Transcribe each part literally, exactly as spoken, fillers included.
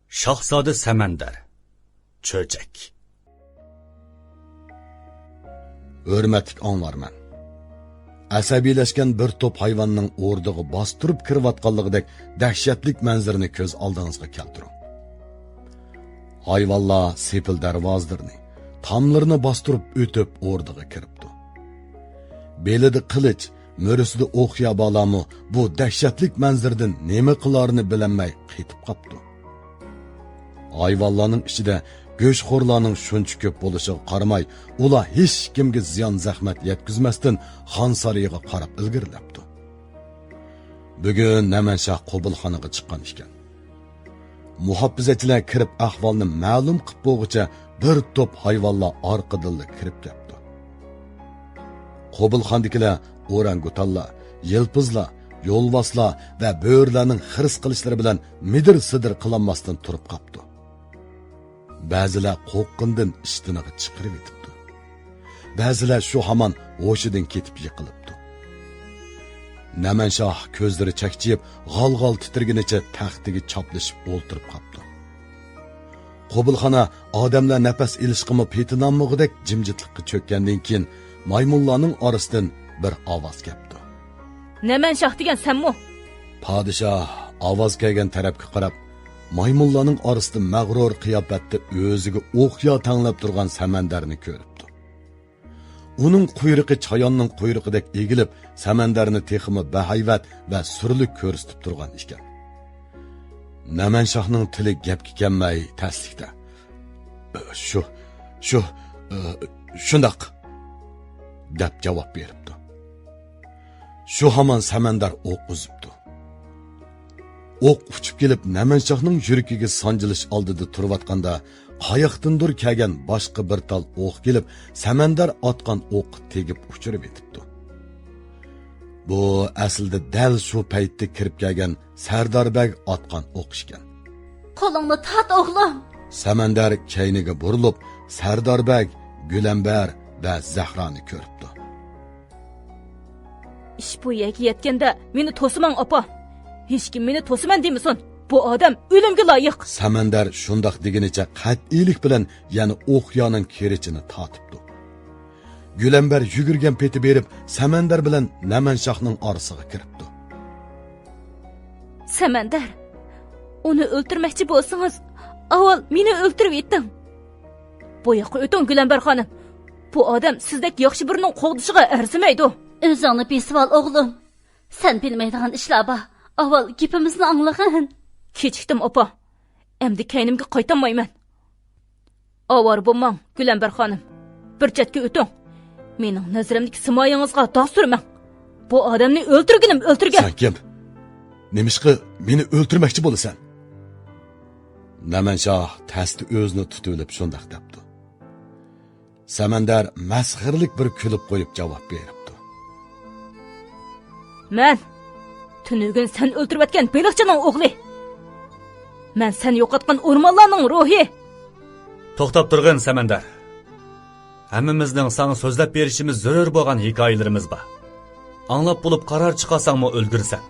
شاھزادە سەمەندەر. چۆچەك. ھۆرمەتلىك ئاڭلارمەن. ئەسەبىيلەشكەن بىر توپ ھايۋاننىڭ ئوردىغا باستۇرۇپ كىرىۋاتقانلىقىدەك دەھشەتلىك مەنزىرىنى كۆز ئالدىڭىزغا كەلتۈرۈڭ. ھايۋانلار سېپىل دەرۋازىلىرىنى، تاملىرىنى باستۇرۇپ ئۆتۈپ ئوردىغا كىرىپتۇ. بېلىدە قىلىچ، مۈرىسىدە ئوق-يا بالامۇ بۇ دەھشەتلىك مەنزىرىدىن نېمە قىلارىنى بىلەلمەي قېتىپ قاپتۇ. ھايۋانلارنىڭ ئىچىدە گۆشخورلارنىڭ شۇنچە كۆپ بولۇشىغا قارىماي، ئۇلار ھېچكىمگە زىيان-زەخمەت يەتكۈزمەستىن خان سارىيىغا قاراپ ئىلگىرىلەپتۇ. بۈگۈن نەمەنشاھ قوبۇلخانىغا چىققان ئىكەن. مۇھاپىزەتچىلەر كىرىپ ئەھۋالنى مەلۇم قىپ بولغۇچە بىر توپ ھايۋانلار ئارقىدىنلا كىرىپ كەپتۇ. قوبۇلخانىدىكىلەر ئورانگۇتانلار، يىلپىزلار، يولۋاسلار ۋە بۆرىلەرنىڭ خىرىس قىلىشلىرى بىلەن مىدىر-سىدىر قىلالماستىن تۇرۇپ قاپتۇ. بەزىلەر قورققىنىدىن ئىشتىنىغا چىقىرىۋېتىپتۇ. بەزىلەر شۇ ھامان ھوشىدىن كېتىپ يىقىلىپتۇ. نەمەنشاھ كۆزلىرى چەكچىيىپ، غال-غال تىترىگىنىچە تەختىگە چاپلىشىپ ئولتۇرۇپ قاپتۇ. قوبۇلخانا ئادەملەر نەپەس ئېلىشقىمۇ پېتىنالمىغۇدەك جىمجىتلىققا چۆككەندىن كېيىن، مايمۇنلارنىڭ ئارىسىدىن بىر ئاۋاز كەپتۇ. نەمەنشاھ دېگەن سەنمۇ؟ پادىشاھ ئاۋاز كەلگەن تەرەپكە قاراپ، مايمۇنلارنىڭ ئارىسىدا مەغرۇر قىياپەتتە ئۆزىگە ئوقيا تەڭلەپ تۇرغان سەمەندەرنى كۆرۈپتۇ. ئۇنىڭ قۇيرۇقى چاياننىڭ قۇيرۇقىدەك ئېگىلىپ، سەمەندەرنى تېخىمۇ بەھەيۋەت ۋە سۈرلۈك كۆرسىتىپ تۇرغان ئىكەن. نەمەنشاھنىڭ تىلى گەپكە كەلمەي، تەسلىكتە، شۇ، شۇ، شۇنداق، دەپ جاۋاب بېرىپتۇ. شۇ ھامان سەمەندەر ئوق ئۈزۈپتۇ. ئوق ئۇچۇپ كېلىپ، نەمەنشاھنىڭ يۈرىكىگە سانجىلىش ئالدىدا تۇرۇۋاتقاندا، قاياقتىندۇر كەلگەن باشقا بىر تال ئوق كېلىپ، سەمەندەر ئاتقان ئوققا تېگىپ ئۇچۇرۇۋېتىپتۇ. بۇ ئەسلىدە دەل شۇ پەيتتە كىرىپ كەلگەن سەردار بەگ ئاتقان ئوق ئىكەن. قولۇڭنى تارت، ئوغلۇم! سەمەندەر كەينىگە بۇرۇلۇپ، سەردار بەگ، گۈلەمبەر ۋە زەھرانى كۆرۈپتۇ. ئىش بۇ يەرگە يەتكەندە مېنى توسىماڭ، ئاپا. ھېچكىم مېنى توسىمەن دېمىسۇن. بۇ ئادەم ئۆلۈمگە لايىق. سەمەندەر شۇنداق دېگىنىچە قەتئىيلىك بىلەن يەنە ئوقيانىڭ كىرىچىنى تارتىپتۇ. گۈلەمبەر يۈگۈرگەن پېتى بېرىپ، سەمەندەر بىلەن نەمەنشاھنىڭ ئارىسىغا كىرىپتۇ. سەمەندەر، ئۇنى ئۆلتۈرمەكچى بولسىڭىز، ئاۋۋال مېنى ئۆلتۈرۈۋېتىڭ. بۇ ياققا ئۆتۈڭ، گۈلەمبەر خانىم. بۇ ئادەم سىزدەك ياخشى بىرىنىڭ قوغدىشىغا ئەرزىمەيدۇ. ئۆزۈڭنى بېسىۋال، ئوغلۇم. سەن بىلمەيدىغان ئىشلار بار. ئاۋۋال گېپىمىزنى ئاڭلىغىن. كېچىكتىم، ئاپا. ئەمدى كەينىمگە قايتالمايمەن. ئاۋارە بولماڭ، گۈلەمبەر خانىم. بىر چەتكە ئۆتۈڭ. مېنىڭ نەزىرىمدىكى سىمايىڭىزغا داغ سۈرمەڭ. بۇ ئادەمنى ئۆلتۈرگىنىم ئۆلتۈرگەن. سەن كىم؟ نېمىشقا مېنى ئۆلتۈرمەكچى بولىسەن؟ نەمەنشاھ تەستە ئۆزىنى تۇتۇۋېلىپ شۇنداق دەپتۇ. سەمەندەر مەسخىرىلىك بىر كۈلۈپ قويۇپ جاۋاب بېرىپتۇ. مەن تۈنۈگۈن سەن ئۆلتۈرۈۋەتكەن بېلىقچىنىڭ ئوغلى. مەن سەن يوقاتقان ئورمانلارنىڭ روھى. توختاپ تۇرغىن، سەمەندەر. ھەممىمىزنىڭ ساڭا سۆزلەپ بېرىشىمىز زۆرۈر بولغان ھېكايىلىرىمىز بار. ئاڭلاپ بولۇپ قارار چىقارساڭمۇ ئۈلگۈرىسەن.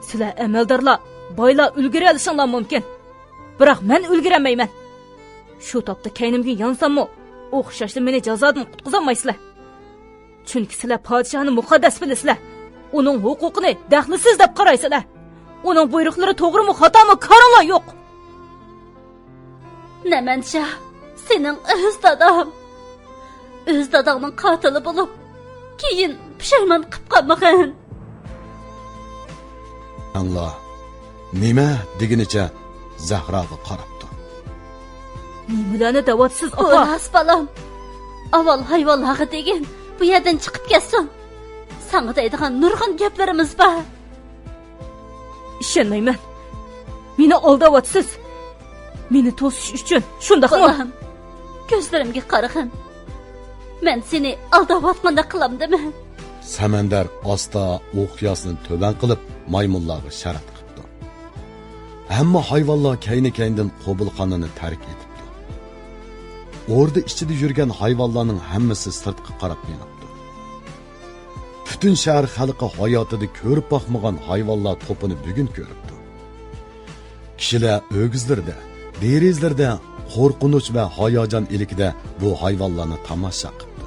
سىلەر ئەمەلدارلار، بايلار ئۈلگۈرەلىشىڭلار مۇمكىن. بىراق مەن ئۈلگۈرەلمەيمەن. شۇ تاپتا كەينىمگە يانساممۇ، ئوخشاشلا مېنى جازادىن قۇتقۇزالمايسىلەر. چۈنكى سىلەر پادىشاھنى مۇقەددەس بىلىسىلەر. ئۇنىڭ ھوقۇقىنى دەخلىسىز دەپ قارايسىلەر. ئۇنىڭ بۇيرۇقلىرى توغرىمۇ خاتامۇ كارىڭلار يوق. نەمەنشاھ، سېنىڭ ئۆز داداڭ. ئۆز داداڭنىڭ قاتىلى بولۇپ، كېيىن پۇشايمان قىپ قالمىغىن. ئاڭلا، نېمە دېگىنىچە زەھراغا قاراپتۇ. نېمىلەرنى دەۋاتىسىز، ئاپا؟ راست، بالام. ئاۋۋال ھايۋانلارغا دېگىن، بۇ يەردىن چىقىپ كەتسۇن. ساڭا دەيدىغان نۇرغۇن گەپلىرىمىز بار. ئىشەنمەيمەن. مېنى ئالداۋاتىسىز. مېنى توسۇش ئۈچۈن، شۇنداقمۇ؟ بالام، كۆزلىرىمگە قارىغىن. مەن سېنى ئالداۋاتقاندەك قىلامدىمەن؟ سەمەندەر ئاستا ئوقياسىنى تۆۋەن قىلىپ، مايمۇنلارغا شارات قىپتۇ. ھەممە ھايۋانلار كەينى-كەينىدىن قوبۇلخانىنى تەرك ئېتىپتۇ. ئوردا ئىچىدە يۈرگەن ھايۋانلارنىڭ ھەممىسى سىرتقا قاراپ مېڭىپتۇ. پۈتۈن شەھەر خەلقى ھاياتىدا كۆرۈپ باقمىغان ھايۋانلار توپىنى بۈگۈن كۆرۈپتۇ. كىشىلەر ئۆگزىلىرىدە، دېرىزىلىرىدە قورقۇنچ ۋە ھاياجان ئىلكىدە بۇ ھايۋانلارنى تاماشا قىپتۇ.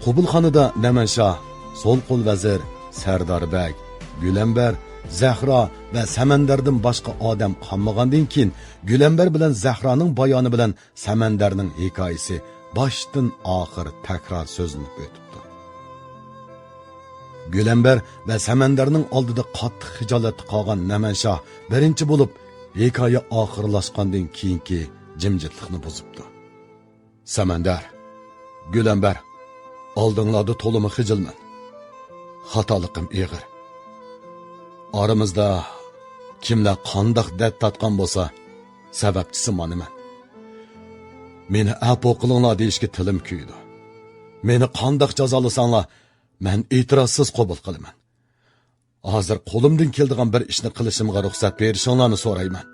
قوبۇلخانىدا نەمەنشاھ، سول قول ۋەزىر، سەردار بەگ، گۈلەمبەر، زەھرا ۋە سەمەندەردىن باشقا ئادەم قالمىغاندىن كېيىن، گۈلەمبەر بىلەن زەھرانىڭ بايانى بىلەن سەمەندەرنىڭ ھېكايىسى باشتىن ئاخىر تەكرار سۆزلىنىپ ئۆتۈپتۇ. گۈلەمبەر ۋە سەمەندەرنىڭ ئالدىدا قاتتىق خىجالەتتە قالغان نەمەنشاھ بىرىنچى بولۇپ ھېكايە ئاخىرلاشقاندىن كېيىنكى جىمجىتلىقنى بۇزۇپتۇ. سەمەندەر، گۈلەمبەر، ئالدىڭلاردا تولىمۇ خىجىلمەن. خاتالىقىم ئېغىر. ئارىمىزدا كىملەر قانداق دەرد تارتقان بولسا، سەۋەبچىسى مانا مەن. مېنى ئەپۇ قىلىڭلار دېيىشكە تىلىم كۆيىدۇ. مېنى قانداق جازالىساڭلار، مەن ئېتىرازسىز قوبۇل قىلىمەن. ھازىر قولۇمدىن كېلىدىغان بىر ئىشنى قىلىشىمغا رۇخسەت بېرىشىڭلارنى سورايمەن.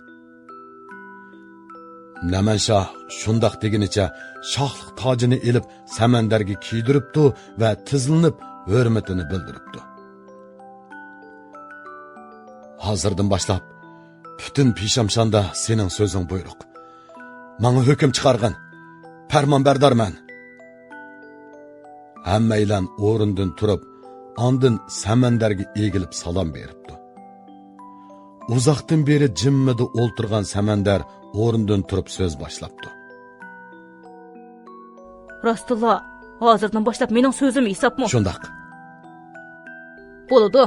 نەمەنشاھ شۇنداق دېگىنىچە شاھلىق تاجىنى ئېلىپ سەمەندەرگە كىيدۈرۈپتۇ ۋە تىزلىنىپ ھۆرمىتىنى بىلدۈرۈپتۇ. ھازىردىن باشلاپ پۈتۈن پىشامشاندا سېنىڭ سۆزۈڭ بۇيرۇق. ماڭا ھۆكۈم چىقارغىن. پەرمانبەردارمەن. ھەممەيلەن ئورنىدىن تۇرۇپ، ئاندىن سەمەندەرگە ئېگىلىپ سالام بېرىپتۇ. ئۇزاقتىن بېرى جىممىدە ئولتۇرغان سەمەندەر ئورنىدىن تۇرۇپ سۆز باشلاپتۇ. راستىنلا، ھازىردىن باشلاپ مېنىڭ سۆزۈم ھېسابمۇ؟ شۇنداق. بولىدۇ.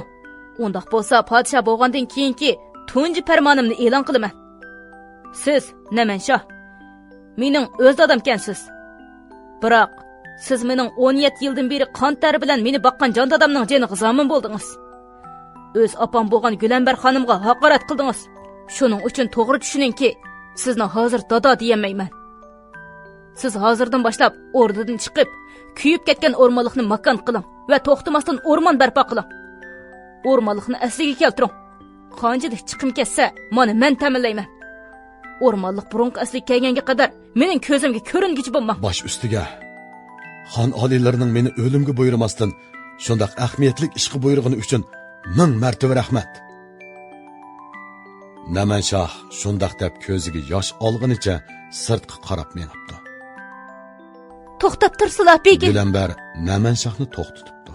ئۇنداق بولسا، پادىشاھ بولغاندىن كېيىنكى تۇنجى پەرمانىمنى ئېلان قىلىمەن. سىز، نەمەنشاھ، مېنىڭ ئۆز دادامكەنسىز. بىراق، سىز مېنىڭ ئون يەتتە يىلدىن بېرى قان تەر بىلەن مېنى باققان جان دادامنىڭ جېنىغا زامىن بولدىڭىز. ئۆز ئاپام بولغان گۈلەمبەر خانىمغا ھاقارەت قىلدىڭىز. شۇنىڭ ئۈچۈن توغرا چۈشىنىڭكى، سىزنى ھازىر دادا دېيەلمەيمەن. سىز ھازىردىن باشلاپ ئوردىدىن چىقىپ، كۆيۈپ كەتكەن ئورمانلىقنى ماكان قىلىڭ ۋە توختىماستىن ئورمان بەرپا قىلىڭ. ئورمانلىقنى ئەسلىگە كەلتۈرۈڭ. قانچىلىك چىقىم كەتسە، مانا مەن تەمىنلەيمەن. ئورمانلىق بۇرۇنقى ئەسلىگە كەلگەنگە قەدەر مېنىڭ كۆزۈمگە كۆرۈنگۈچى بولماڭ. باش ئۈستىگە، خان ئالىيلىرىنىڭ مېنى ئۆلۈمگە بۇيرۇماستىن، شۇنداق ئەھمىيەتلىك ئىشقا بۇيرۇغىنى ئۈچۈن مىڭ مەرتىۋە رەھمەت. نەمەنشاھ شۇنداق دەپ كۆزىگە ياش ئالغىنىچە سىرتقا قاراپ مېڭىپتۇ. توختاپ تۇرسىلا، بېگىم! گۈلەمبەر نەمەنشاھنى توختىتىپتۇ.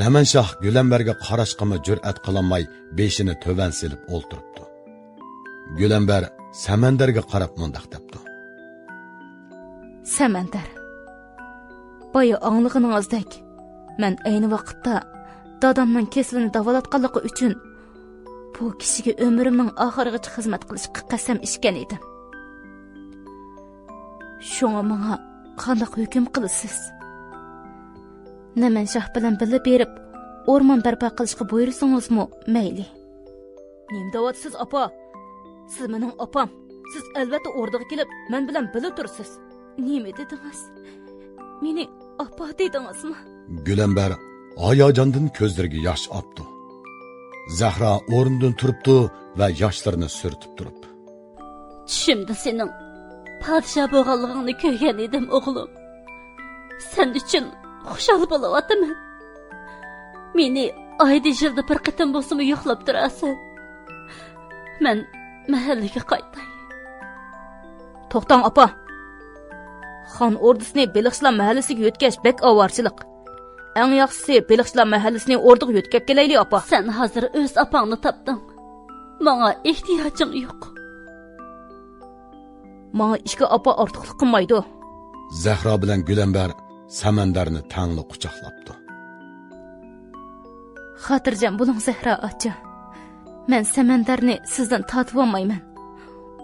نەمەنشاھ گۈلەمبەرگە قاراشقىمۇ جۈرئەت قىلالماي، بېشىنى تۆۋەن سېلىپ ئولتۇرۇپتۇ. گۈلەمبەر سەمەندەرگە قاراپ مۇنداق دەپتۇ. سەمەندەر، بايا ئاڭلىغىنىڭىزدەك، مەن ئەينى ۋاقىتتا دادامنىڭ كېسىلىنى داۋالاتقانلىقى ئۈچۈن بۇ كىشىگە ئۆمرۈمنىڭ ئاخىرىغىچە خىزمەت قىلىشقا قەسەم ئىچكەن ئىدىم. شۇڭا ماڭا قانداق ھۆكۈم قىلىسىز؟ نەمەنشاھ بىلەن بىللە بېرىپ، ئورمان بەرپا قىلىشقا بۇيرۇسىڭىزمۇ مەيلى. نېمە دەۋاتىسىز، ئاپا؟ سىز مېنىڭ ئاپام. سىز ئەلۋەتتە ئوردىغا كېلىپ، مەن بىلەن بىللە تۇرىسىز. نېمە دېدىڭىز؟ مېنى ئاپا دېدىڭىزمۇ؟ گۈلەمبەر ھاياجاندىن كۆزلىرىگە ياش ئاپتۇ. زەھرا ئورنىدىن تۇرۇپتۇ ۋە ياشلىرىنى سۈرتۈپ تۇرۇپ. چۈشۈمدە سېنىڭ پادىشاھ بولغانلىقىڭنى كۆرگەن ئىدىم، ئوغلۇم. سەن ئۈچۈن خۇشال بولۇۋاتىمەن. مېنى ئايدا، يىلدا بىر قېتىم بولسىمۇ يوقلاپ تۇرارسەن. مەن مەھەللىگە قايتاي. توختاڭ، ئاپا. خان ئوردىسىنى بېلىقچىلار مەھەللىسىگە يۆتكەش بەك ئاۋارىچىلىق. ئەڭ ياخشىسى، بېلىقچىلار مەھەللىسىنى ئوردىغا يۆتكەپ كېلەيلى، ئاپا. سەن ھازىر ئۆز ئاپاڭنى تاپتىڭ. ماڭا ئېھتىياجىڭ يوق. ماڭا ئىككى ئاپا ئارتۇقلۇق قىلمايدۇ. زەھرا بىلەن گۈلەمبەر سەمەندەرنى تەڭلا قۇچاقلاپتۇ. خاتىرجەم بولۇڭ، زەھرا ئاچا. مەن سەمەندەرنى سىزدىن تارتىۋالمايمەن.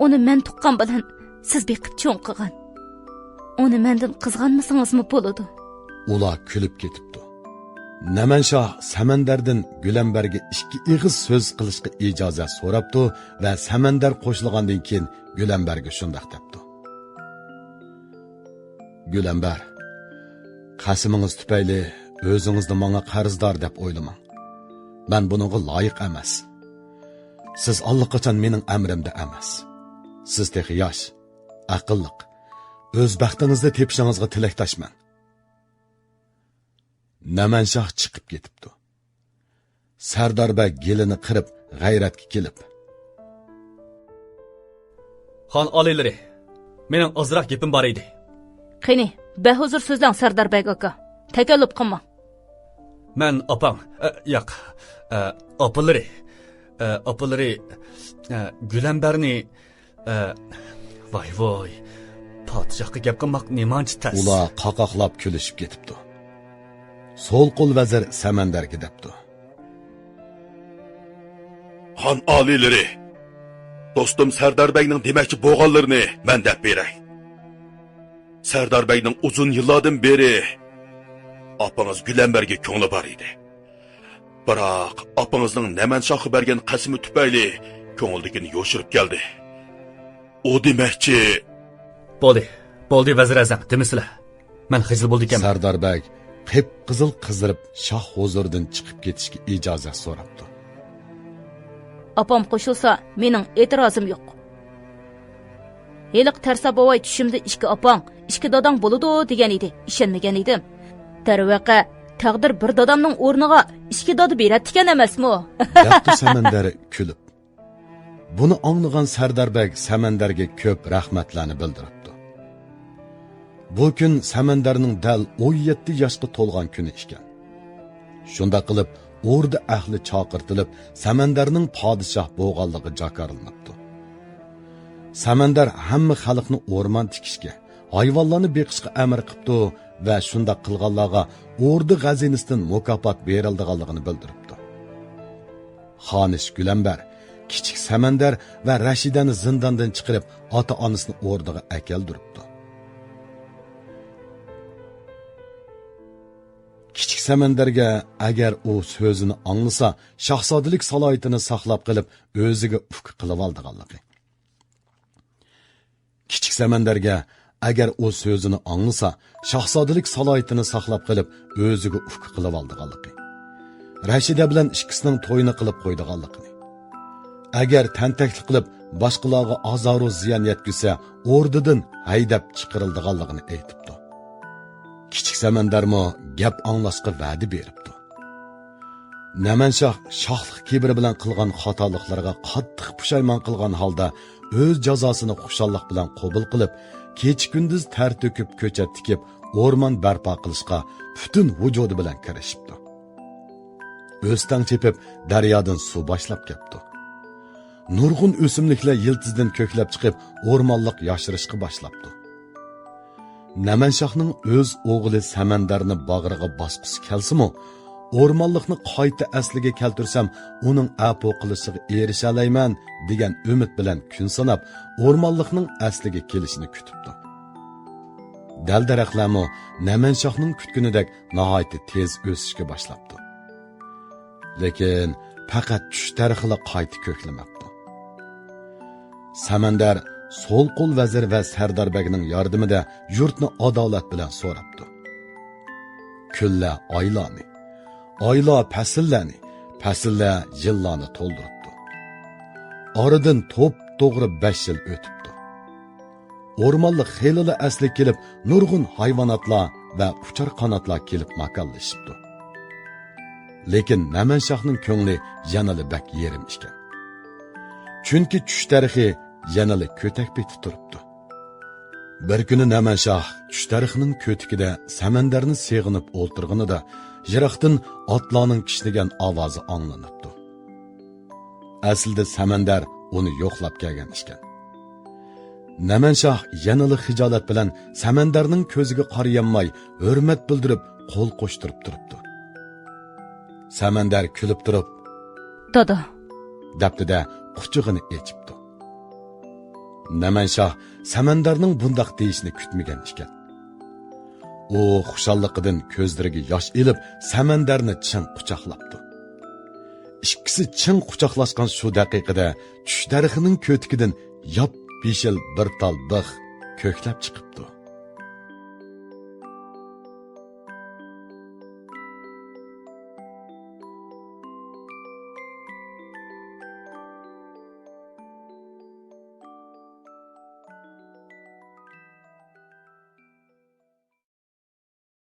ئۇنى مەن تۇغقان بىلەن سىز بېقىپ چوڭ قىلغان. ئۇنى مەندىن قىزغانمىسىڭىزمۇ بولىدۇ. ئۇلار كۈلۈپ كېتىپتۇ. نەمەنشاھ سەمەندەردىن گۈلەمبەرگە ئىككى ئېغىز سۆز قىلىشقا ئىجازەت سوراپتۇ ۋە سەمەندەر قوشۇلغاندىن كېيىن گۈلەمبەرگە شۇنداق دەپتۇ. گۈلەمبەر، قەسىمىڭىز تۈپەيلى ئۆزىڭىزنى ماڭا قەرزدار دەپ ئويلىماڭ. مەن بۇنىڭغا لايىق ئەمەس. سىز ئاللىقاچان مېنىڭ ئەمرىمدە ئەمەس. سىز تېخى ياش، ئەقىللىق، ئۆز بەختىڭىزنى تېپىشىڭىزغا تىلەكداشمەن. نەمەنشاھ چىقىپ كېتىپتۇ. سەردار بەگ گېلىنى قىرىپ، غەيرەتكە كېلىپ، خان ئالىيلىرى، مېنىڭ ئازراق گېپىم بار ئىدى. قېنى، بەھۇزۇر سۆزلەڭ، سەردار بەگ ئاكا. تەكەللۇپ قىلماڭ. مەن ئاپاڭ، ئە، ياق، ئە، ئاپىلىرى، ئە، ئاپىلىرى، ئە، گۈلەمبەرنى، ئە، ۋاي ۋاي، پادىشاھقا گەپ قىلماق نېمانچە تەس. ئۇلار قاقاقلاپ كۈلۈشۈپ كېتىپتۇ. سول قول ۋەزىر سەمەندەرگە دەپتۇ. خان ئالىيلىرى، دوستۇم سەردار بەگنىڭ دېمەكچى بولغانلىرىنى مەن دەپ بېرەي. سەردار بەگنىڭ ئۇزۇن يىللاردىن بېرى ئاپىڭىز گۈلەمبەرگە كۆڭلى بار ئىدى. بىراق، ئاپىڭىزنىڭ نەمەنشاھقا بەرگەن قەسىمى تۈپەيلى كۆڭلىدىكىنى يوشۇرۇپ كەلدى. ئۇ دېمەكچى. بولدى، بولدى، ۋەزىر ئەزەم، دېمىسىلە. مەن خىجىل بولىدىكەنمەن. سەردار بەگ قىپقىزىل قىزىرىپ، شاھ ھۇزۇرىدىن چىقىپ كېتىشكە ئىجازەت سوراپتۇ. ئاپام قوشۇلسا، مېنىڭ ئېتىرازىم يوق. ھېلىقى تەرسا بوۋاي چۈشۈمدە ئىككى ئاپاڭ، ئىككى داداڭ بولىدۇ دېگەن ئىدى، ئىشەنمىگەن ئىدىم. دەرۋەقە، تەقدىر بىر دادامنىڭ ئورنىغا ئىككى دادا بېرەتتىكەن ئەمەسمۇ؟ دەپتۇ سەمەندەر كۈلۈپ. بۇنى ئاڭلىغان سەردار بەگ سەمەندەرگە كۆپ رەھمەتلەرنى بىلدۈرۈپتۇ. بۇ كۈن سەمەندەرنىڭ دەل ئون يەتتە ياشقا تولغان كۈنى ئىكەن. شۇنداق قىلىپ، ئوردا ئەھلى چاقىرتىلىپ، سەمەندەرنىڭ پادىشاھ بولغانلىقى جاكارلىنىپتۇ. سەمەندەر ھەممە خەلقنى ئورمان تىكىشكە، ھايۋانلارنى بېقىشقا ئەمر قىپتۇ ۋە شۇنداق قىلغانلارغا ئوردا غەزىنىسىدىن مۇكاپات بېرىلىدىغانلىقىنى بىلدۈرۈپتۇ. خانىش گۈلەمبەر، كىچىك سەمەندەر ۋە رەشىدەنى زىنداندىن چىقىرىپ، ئاتا-ئانىسىنى ئوردىغا ئەكەلدۈرۈپتۇ. كىچىك سەمەندەرگە ئەگەر ئۇ سۆزىنى ئاڭلىسا، شاھزادىلىك سالاھىيىتىنى ساقلاپ قېلىپ، ئۆزىگە ئۇكا قىلىۋالىدىغانلىقى. كىچىك سەمەندەرگە ئەگەر ئۇ سۆزىنى ئاڭلىسا، شاھزادىلىك سالاھىيىتىنى ساقلاپ قېلىپ، ئۆزىگە ئۇكا قىلىۋالىدىغانلىقى. رەشىدە بىلەن ئىككىسىنىڭ تويىنى قىلىپ قويىدىغانلىقىنى. ئەگەر تەنتەكلىك قىلىپ، باشقىلارغا ئازارۇ زىيان يەتكۈزسە، ئوردىدىن ھەيدەپ چىقىرىلىدىغانلىقىنى ئېيتىپتۇ. كىچىك سەمەندەرمۇ گەپ ئاڭلاشقا ۋەدە بېرىپتۇ. نەمەنشاھ شاھلىق كىبىرى بىلەن قىلغان خاتالىقلىرىغا قاتتىق پۇشايمان قىلغان ھالدا ئۆز جازاسىنى خۇشاللىق بىلەن قوبۇل قىلىپ، كېچە-كۈندۈز تەر تۆكۈپ كۆچەت تىكىپ، ئورمان بەرپا قىلىشقا پۈتۈن ۋۇجۇدى بىلەن كىرىشىپتۇ. ئۆستەڭ چېپىپ، دەريادىن سۇ باشلاپ كەپتۇ. نۇرغۇن ئۆسۈملۈكلەر يىلتىزىدىن كۆكلەپ چىقىپ، ئورمانلىق ياشىرىشقا باشلاپتۇ. نەمەنشاھنىڭ ئۆز ئوغلى سەمەندەرنى باغرىغا باسقۇسى كەلسىمۇ، ئورمانلىقنى قايتا ئەسلىگە كەلتۈرسەم، ئۇنىڭ ئەپۇ قىلىشىغا ئېرىشەلەيمەن، دېگەن ئۈمىد بىلەن كۈن ساناپ، ئورمانلىقنىڭ ئەسلىگە كېلىشىنى كۈتۈپتۇ. دەل-دەرەخلەرمۇ نەمەنشاھنىڭ كۈتكىنىدەك ناھايىتى تېز ئۆسۈشكە باشلاپتۇ. لېكىن پەقەت چۈش دەرىخىلا قايتا كۆكلىمەپتۇ. سەمەندەر سول قول ۋەزىر ۋە سەردار بەگنىڭ ياردىمىدە يۇرتنى ئادالەت بىلەن سوراپتۇ. كۈنلەر ئايلارنى، ئايلار پەسىللەرنى، پەسىللەر يىللارنى تولدۇرۇپتۇ. ئارىدىن توپتوغرا بەش يىل ئۆتۈپتۇ. ئورمانلىق خېلىلا ئەسلىگە كېلىپ، نۇرغۇن ھايۋاناتلار ۋە ئۇچار قاناتلار كېلىپ ماكانلىشىپتۇ. لېكىن نەمەنشاھنىڭ كۆڭلى يەنىلا بەك يېرىم ئىكەن. چۈنكى چۈش دەرىخى يەنىلا كۆتەك پېتى تۇرۇپتۇ. بىر كۈنى نەمەنشاھ چۈش دەرىخىنىڭ كۆتىكىدە سەمەندەرنى سېغىنىپ ئولتۇرغىنىدا، يىراقتىن ئاتلارنىڭ كىشنىگەن ئاۋازى ئاڭلىنىپتۇ. ئەسلىدە سەمەندەر ئۇنى يوقلاپ كەلگەن ئىكەن. نەمەنشاھ يەنىلا خىجالەت بىلەن سەمەندەرنىڭ كۆزىگە قارىيالماي، ھۆرمەت بىلدۈرۈپ، قول قوشتۇرۇپ تۇرۇپتۇ. سەمەندەر كۈلۈپ تۇرۇپ، «دادا!» دەپتۇ-دە، قۇچىقىنى ئېچىپتۇ. نەمەنشاھ سەمەندەرنىڭ بۇنداق دېيىشىنى كۈتمىگەن ئىكەن. ئۇ خۇشاللىقىدىن كۆزلىرىگە ياش ئېلىپ، سەمەندەرنى چىڭ قۇچاقلاپتۇ. ئىككىسى چىڭ قۇچاقلاشقان شۇ دەقىقىدە چۈش دەرىخىنىڭ كۆتىكىدىن ياپيېشىل بىر تال بىخ كۆكلەپ چىقىپتۇ.